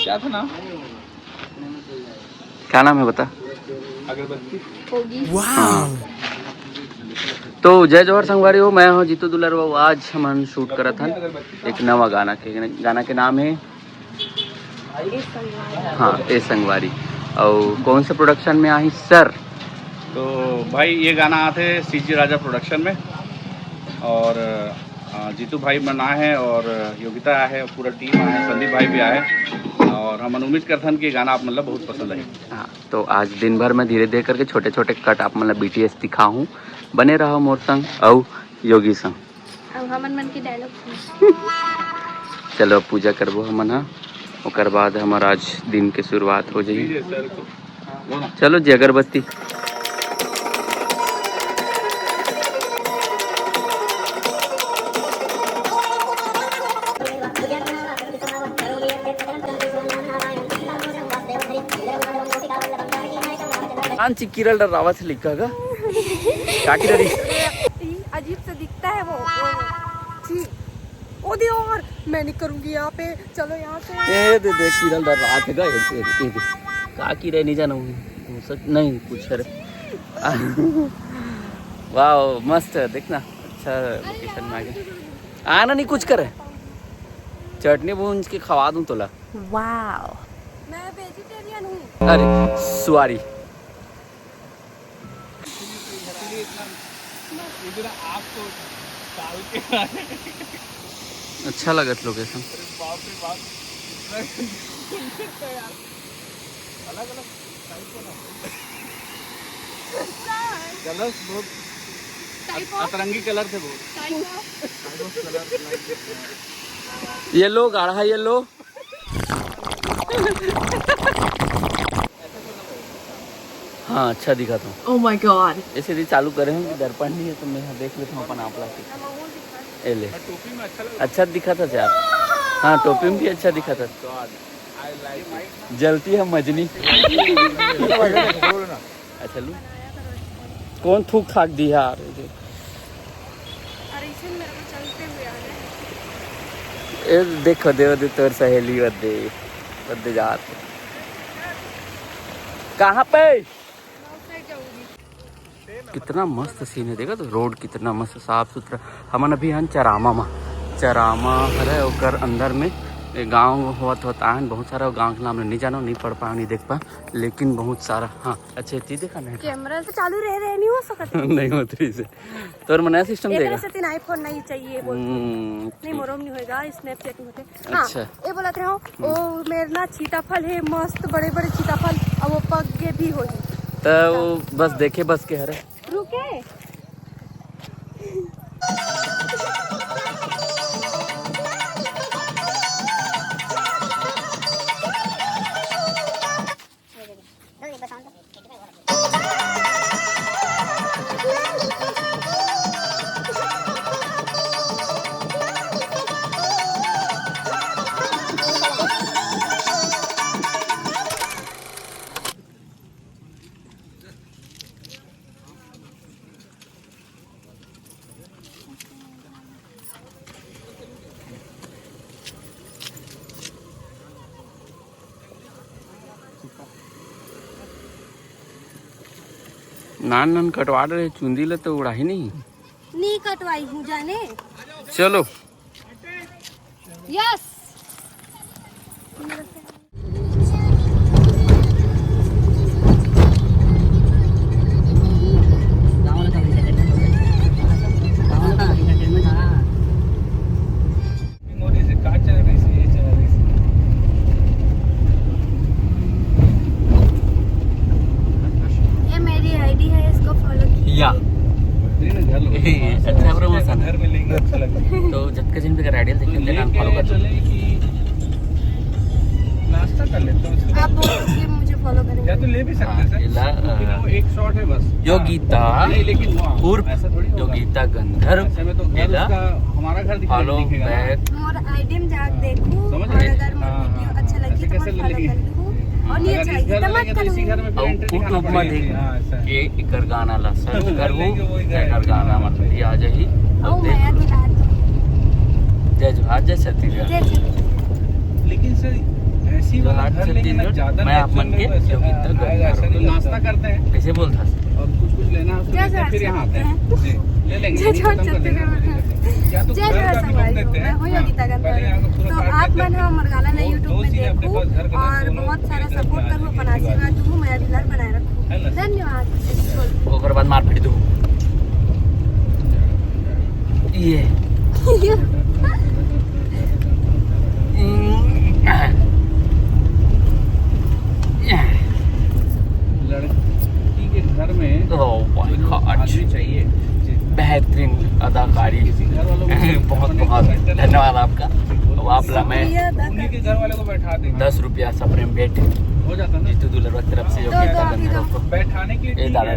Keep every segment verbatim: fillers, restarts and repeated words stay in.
क्या था नाम? क्या नाम है बता? अगरबत्ती। हाँ। तो जय जोहार संगवारी हो, मैं हूँ जीतू दुलरवा। आज हमन शूट करत हन एक नवा गाना के। गाना के नाम है, हाँ, ए संगवारी। और कौन से प्रोडक्शन में आही सर? तो भाई, ये गाना आथे सीजी राजा प्रोडक्शन में, और अ, जीतू भाई मन आए हैं और योगिता आए हैं, पूरा टीम आए है, संदीप भाई भी आए हैं। और हमन उम्मीद करथन कि गाना आप मतलब बहुत पसंद आए। हाँ, तो आज दिन भर मैं धीरे धीरे करके छोटे छोटे कट आप मतलब बीटीएस दिखाहूँ। बने रहो मोर संग अउ योगी संग। अब हमन मन के डायलॉग सुन। चलो, अब पूजा करबो हमन हा, ओकर बाद हमर आज दिन के शुरुआत हो जाही। चलो जी, अगरबत्ती। कान चिक्की रल डरावत है लिखा गा। काकी डरी। अजीब से दिखता है वो, वो। छी। ओ दी, और मैं नहीं करूंगी यहाँ पे। चलो यहाँ से। ए दे दे, किरल डरात है गा। ए, ए, ए, ए, काकी रे, नहीं जाना हूँ। हो सक-, नहीं कुछ करे। वाह, मस्त है, देखना। अच्छा लोकेशन में आ गया। आना नहीं कुछ करे। चटनी भूंज के खवा दूं तोला। वाह। मैं वेजिटेरियन हूँ। अरे सॉरी। अच्छा लगत लोकेशन। कलर्स बहुत अत-, अतरंगी कलर थे बहुत। येलो, गाढ़ा येलो। हाँ, अच्छा दिखा था। Oh my God। ऐसे यदि चालू करे हूँ कि दर्पण नहीं है तो मैं यहाँ देख लेता हूँ अपन आप ला के। ए ले। अच्छा दिखा था यार। हाँ, टोपी में भी अच्छा दिखा था। जलती है मजनी। अच्छा लू। कौन थूक खाक दी यार? अरे इसे मेरे को चलते हुए आ रहे हैं। ए देखो दे, दे तोर सहेली वदे, वदे जात। कहाँ पे? कितना मस्त सीन है, देखा तो रोड कितना मस्त साफ सुथरा। हमन अभी हन चरामा मा, चरामा हरे ओकर अंदर में ए गांव होत होत आन। बहुत सारा गांव के नाम नहीं जानो, नहीं पढ़ पाए, नहीं देख पाए, लेकिन बहुत सारा। हाँ, अच्छा चीज देखा नहीं। कैमरा से चालू रह रहे नहीं हो सकता। नहीं होत रही से। तोर मना सिस्टम एक देगा। से तीन iPhone नहीं चाहिए बोल। हम्म, नहीं, मोरम नहीं होएगा, Snapchat नहीं होते। हाँ, अच्छा। ये बोलत रहे हो, ओ मेरे ना सीताफल है, मस्त बड़े बड़े सीताफल, अब वो पक के भी होही। तो वो बस देखे बस के हरे। रुके। नान नान कटवा रहे चुंदी ले तो उड़ाही नहीं। नहीं कटवाई हूँ जाने। चलो। यस। ये मेरी आईडी है, इसको फॉलो कीजिए। या। अच्छा promotion। घर में लेंगे, अच्छा लगेगा। तो जतका जिन भी कर आइडियल देखे, तो नाम फॉलो कर दो। नाश्ता कर लेते हैं। आप बोल दो कि मुझे फॉलो करेंगे। या तो ले भी सकते हैं सर। हाँ, लेकिन वो एक शॉट है बस। योगिता। नहीं, लेकिन वो उर्फ ऐसा थोड़ी होगा। योगिता गंधर्व। ऐसे में तो घर एला उसका, हमारा घर दिखा-, follow दिखेगा ना। Back। मोर आईडी में जाके देखू, समझ रहे? और अगर मोर वीडियो अच्छा लगी तो कैसे फॉलो कर लूँ। और नहीं अच्छा लगी तो मत करूँ। YouTube में देख के एकर गाना ला सर्च करबो, एकर गाना मतलब ये आ जाही। ओ, मया दिला दो। जय जोहार, जय छत्तीसगढ़। जय छत्तीसगढ़। लेकिन सर, जोहार छत्तीसगढ़, मैं आप मन के योगिता गंधारू। तो नाश्ता करते हैं। कैसे बोलता? और कुछ कुछ लेना है उसको जय लेते हैं, जोहार फिर यहाँ आते हैं। छत्तीसगढ़। जी, ले लेंगे, जय जोहार छत्तीसगढ़। या तो जय जोहार संगवारी हो, मैं हूँ योगिता गंधारू। तो आप मन ह मोर गाना ला YouTube में देखहू और बहुत सारा सपोर्ट करहू, अपन आशीर्वाद दूहू, मया दुलार बनाए रखहू। धन्यवाद। ओकर बाद मारपीट दू। ये लड़की के घर में, oh my God, आदमी चाहिए। बेहतरीन अदाकारी। बहुत बहुत धन्यवाद आपका। अब आप ला मैं उन्हीं के घर वाले को बैठा देंगे। दस रुपया सप्रेम भेंट हो जाता ना। जीतू दुलरवा तरफ से योगिता गंधारू को। बैठाने के लिए ए दादा,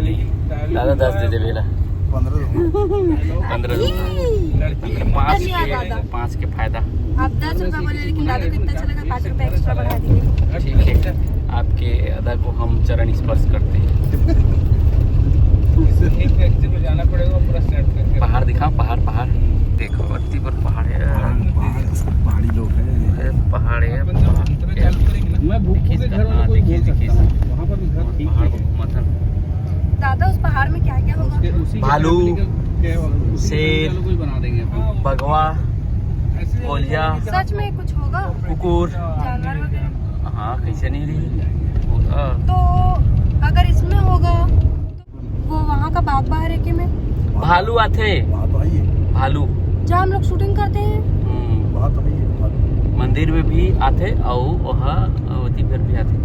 दादा दस दे दे बेला। पंद्रह दो। पंद्रह दो। पाँच के, पाँच के फायदा। आप दस रुपया बोले, लेकिन दादा को इतना अच्छा लगा, पाँच रुपया एक्स्ट्रा बढ़ा दिए। ठीक है, आपके अदा को हम चरण स्पर्श करते हैं। पहाड़ दिखाओ, पहाड़, पहाड़। देखो, अति पर पहाड़ है। पहाड़, पहाड़, पहाड़ी लोग हैं। पहाड़ है, पहाड़। मैं भूखू के घर वालों को बोल सकता हूँ, वहाँ पर भी घर ठीक है। दादा, उस पहाड़ में क्या क्या होगा? भालू, शेर, बघवा, कोलिया, सच में कुछ होगा? कुकुर, जानवर वगैरह। हाँ, कैसे नहीं रही? तो अगर इसमें होगा, तो वो वहाँ का बाघ बाहर है कि में? भालू आथे। भालू। जहाँ हम लोग शूटिंग करते हैं। हम्म। मंदिर में भी आथे, अउ वहाँ अवती पर भी आथे।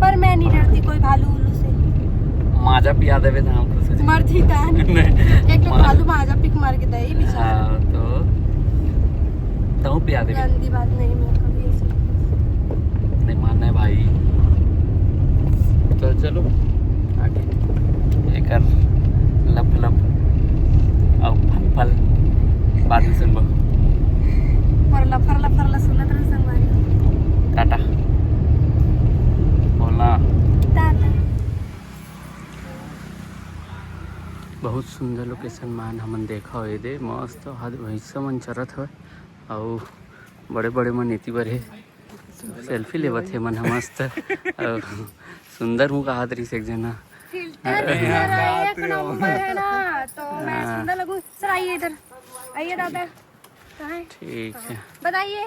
पर मैं नहीं डरती कोई भालू उल्लू से। माजा पिया देवे तो हम खुश हो जाए। मर जीता है। नहीं। एक तो माजा। भालू माजा पिक मार के दे, ये बेचारा। हाँ, तो तहूँ पिया देवे। गंदी बात नहीं, मैं कभी ऐसे नहीं मानना है भाई। तो चलो आगे, एकर लफ लफ अउ फल फल बाद में सुनबो। फरला, फरला, फरला सुनत रहे संगवारी। टाटा। बोला। टाटा। बहुत सुंदर लोकेशन मान हमन देखा हो, ये दे मस्त हद भैंसा मन चरत हवे, अउ बड़े बड़े मन एती बर हे। सेल्फी लेवत हे मन ह मस्त। अउ सुंदर हूँ कहात रहिस एक झन ह। फिल्टर, फिल्टर एक नंबर है ना, तो मैं हाँ। सुंदर लगूं। सर, आइए इधर, आइए दादा, कहाँ है? ठीक है। बताइए,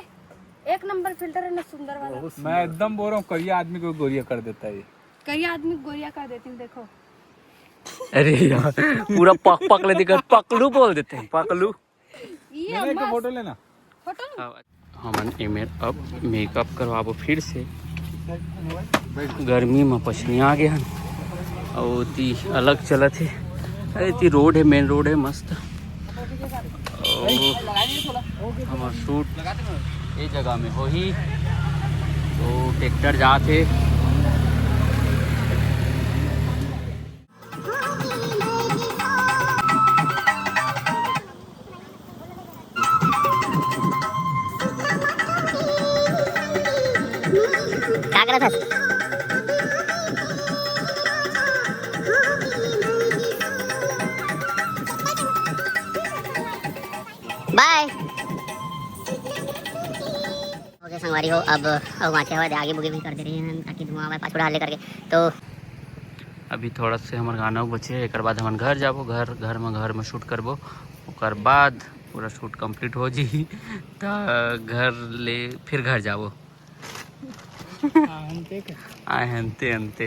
एक नंबर फिल्टर है ना, सुंदर वाला। मैं एकदम बोल रहा हूँ, करिया आदमी को गोरिया कर देता है ये। करिया आदमी को गोरिया कर देती हूँ, देखो। अरे यार, पूरा पक पक ले दिखा, पकलू बोल देते हैं, पकलू। ये नहीं, नहीं, तो मस्त। फोटो लेना। फोटो? हाँ, हमन एमेर अब मेकअप करवाबो फिर से। गर्मी में पछनिया गे हन, अउ ओती अलग चलत हे। अरे, एती रोड हे, मेन रोड हे, मस्त। अउ हमर शूट ए जगह में होही, तो ट्रैक्टर जात हे। का करत हस? बाय। ओके संगवारी हो, अब, अब वहाँ से हवा दे आगे बुगे भी कर दे रहे हैं ताकि धुआं आवे पाछू डाले करके। तो अभी थोड़ा से हमर गाना बचे हे, एकर बाद हमन घर जाबो, घर, घर में, घर में शूट करबो, ओकर बाद पूरा शूट कंप्लीट हो जी, त घर ले फिर घर जाबो। आए हनते, अंते।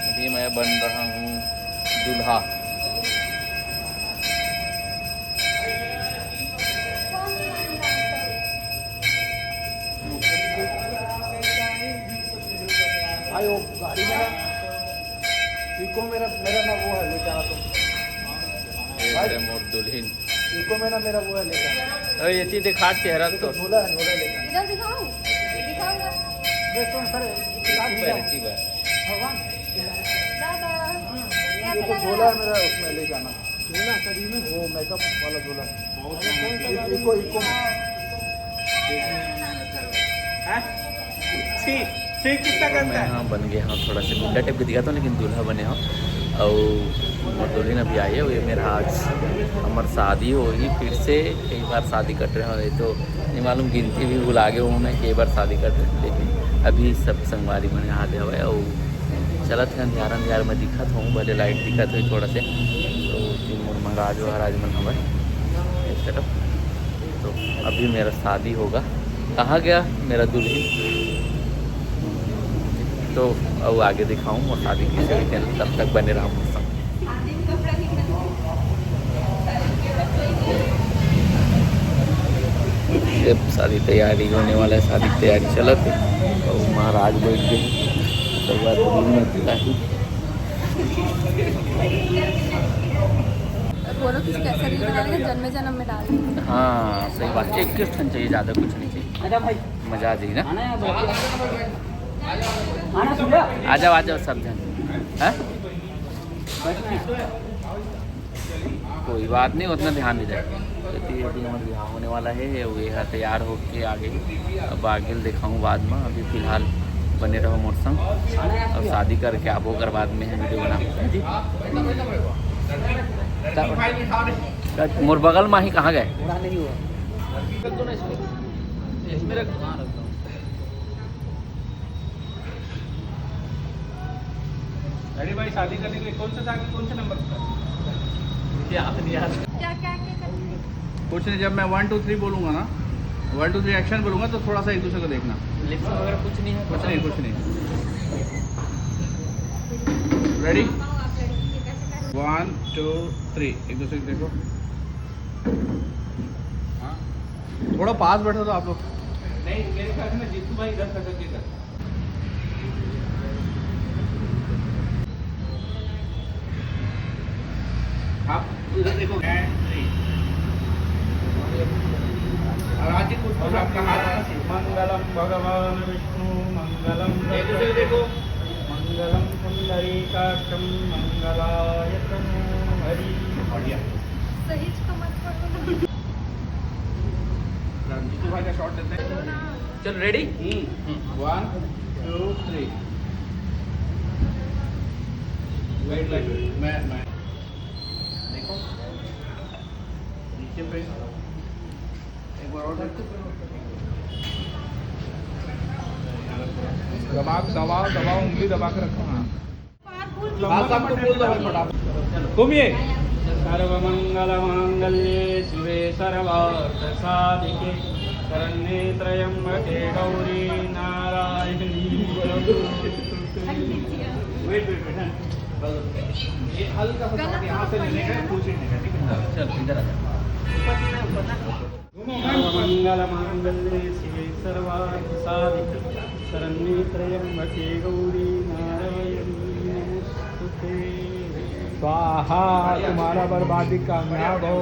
अभी मैं बन रहा हूँ दूल्हा। भाई, वो गाड़ी मेरा, इको मेरा, मेरा ना वो है, ले जा रहा तुम। ये भाई। मोर दुल्हन। इको मेरा, मेरा वो है, ले जा। अरे, ये चीज दिखा चेहरा तो। झोला है, झोला ले जा। इधर दिखाओ, दिखाओ इधर। देख तुम सर, दिखा ठीक है, दिया। ठीक है। भगवान। दादा, ये तो झोला है मेरा, उसमें ले जाना। झोला सही में? वो मेकअप वाला झोला। बहुत मेहनत लगा। Echo, echo. हाँ? छी, छी, कितना गंदा मैं है। हाँ बन गए हाँ, थोड़ा सा गुंडा टाइप के दिखा था, लेकिन दूल्हा बने हो। और मोर दुल्हन अभी आई है, ये मेरा आज हमार शादी होही फिर से। कई बार शादी कर रहे हो, ये तो नहीं मालूम, गिनती भी भुला गए हूँ मैं, कई बार शादी कर रहे हो, लेकिन अभी सब संगवारी मन यहाँ दे हवे। और चलत है अंधियार अंधियार में दिखत हूँ, भले लाइट दिखत हुई थोड़ा से। तो तीन मोर महाराज महाराज मन हवे इस तरफ। तो अभी मेरा शादी होगा। कहाँ गया मेरा दुल्हन? तो अब आगे दिखाऊँ और शादी कैसे होती है, तब तक बने रहो मोर संग। अब शादी तैयारी होने वाला है, शादी की तैयारी चलत है। और महाराज बैठ गए, तो बात दूर में दिखाई। बोलो किसी कैसा रील बना लेंगे, जन्मे जन्म में डाल देंगे। हाँ सही बात, एक किस ठन चाहिए, ज़्यादा कुछ नहीं चाहिए। अच्छा भाई, मज़ा आ जाए ना। आना यार, बैठ के। आना, सुन रहे हो? आ जाओ, आ जाओ सब जन। हैं? बैठना है। कोई बात नहीं, उतना ध्यान नहीं जाए। क्योंकि अभी हमारा ब्याह होने वाला है, वो ये है तैयार होके आ गई। अब आगे दिखाऊँ बाद में, अभी फिलहाल बने रहो मोर संग। अब शादी करके आबो, ओकर बाद में वीडियो बनाऊँ जी। त-, त-, मोर बगल में ही कहाँ गए? पूरा नहीं हुआ। इसमें रख, हाँ, रखता हूँ। अरे भाई, शादी करने के लिए कौन सा साइकिल, कौन से नंबर का? मुझे याद नहीं आ रहा। क्या, क्या, क्या करना है? कुछ नहीं, जब मैं वन टू थ्री बोलूँगा ना, वन टू थ्री एक्शन बोलूँगा, तो थोड़ा सा एक दूसरे को देखना। लिप्स वगैरह कुछ नहीं है? कुछ नहीं, कुछ नहीं। रेडी? वन टू थ्री, एक दूसरे को देखो। हाँ, थोड़ा पास बैठो तो आप लोग। नहीं, मेरे ख्याल से ना, जीतू भाई इधर खसक के कर। आप इधर देखो। और आज ही कुछ, कुछ आपका हाथ। मंगलम भगवान विष्णु, मंगलम एक दूसरे को देखो। मंगलम पुंडरीकाक्षम, मंगलाय तनोहरि। बढ़िया। सही कमर पर। जीतू भाई का शॉट लेते हैं। चल, ready? Hmm. One, two, three. Wait, wait, wait. मैं, मैं। देखो। नीचे पे। एक बार और देखो। दबा, दबाओ, दबाओ, उंगली दबा के रखो। हाँ। हाँ, सबको बोल दो फटाफट। घूमिए। सर्वमंगल मांगल्ये शिवे सर्वार्थ साधिके शरण्ये त्र्यंबके Gauri Narayani. Wait, wait, wait, हाँ। ये हल्का सा गलत यहाँ से लेने का है, कुछ नहीं है, ठीक है? चल, इधर आ जा। मंगलमांगल्ये शिवे सर्वार्थसाधिके शरण्ये त्र्यंबके गौरी नारायणी नमोस्तुते। स्वाहा, तुम्हारा बर्बादी कामयाब हो।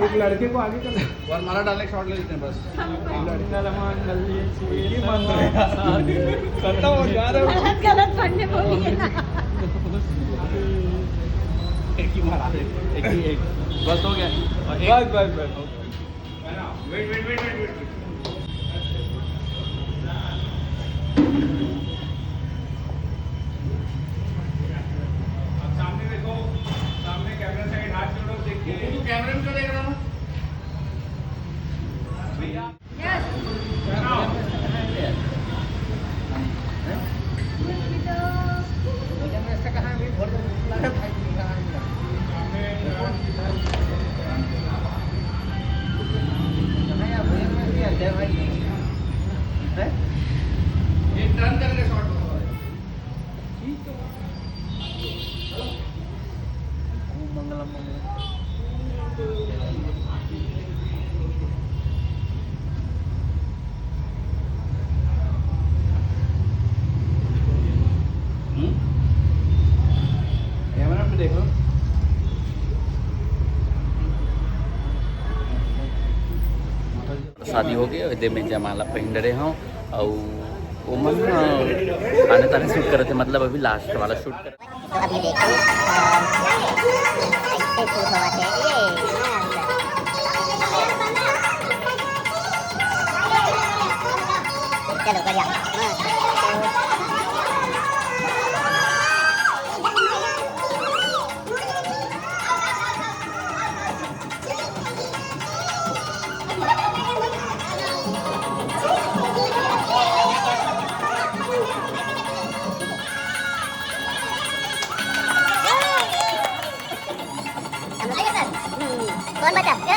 एक लड़के को आगे कर। वरमाला डालने शॉट ले लेते हैं बस। मंगलमांगल्ये शिवे सर्वार्थसाधिके। करता हो जा रहा है। गलत, गलत पढ़ने को भी है ना। एक ही मारा, एक ही, एक। बस हो गया। और एक बस, बस, बस। Wait, wait, wait, wait, wait. आप सामने देखो, सामने कैमरा साइड हाथ जोड़ो, देखिए। तू कैमरे में क्यों देख रहा है? भैया। हम्म? कैमरा में देखो। शादी हो गई, एदे में जयमाला पहिन डरे हूँ, और वो मन ना आने ताने शूट करे थे, मतलब अभी लास्ट वाला शूट करे। अभी देखो, अ, ऐसे शूट होवा थे। ये। कौन बचा?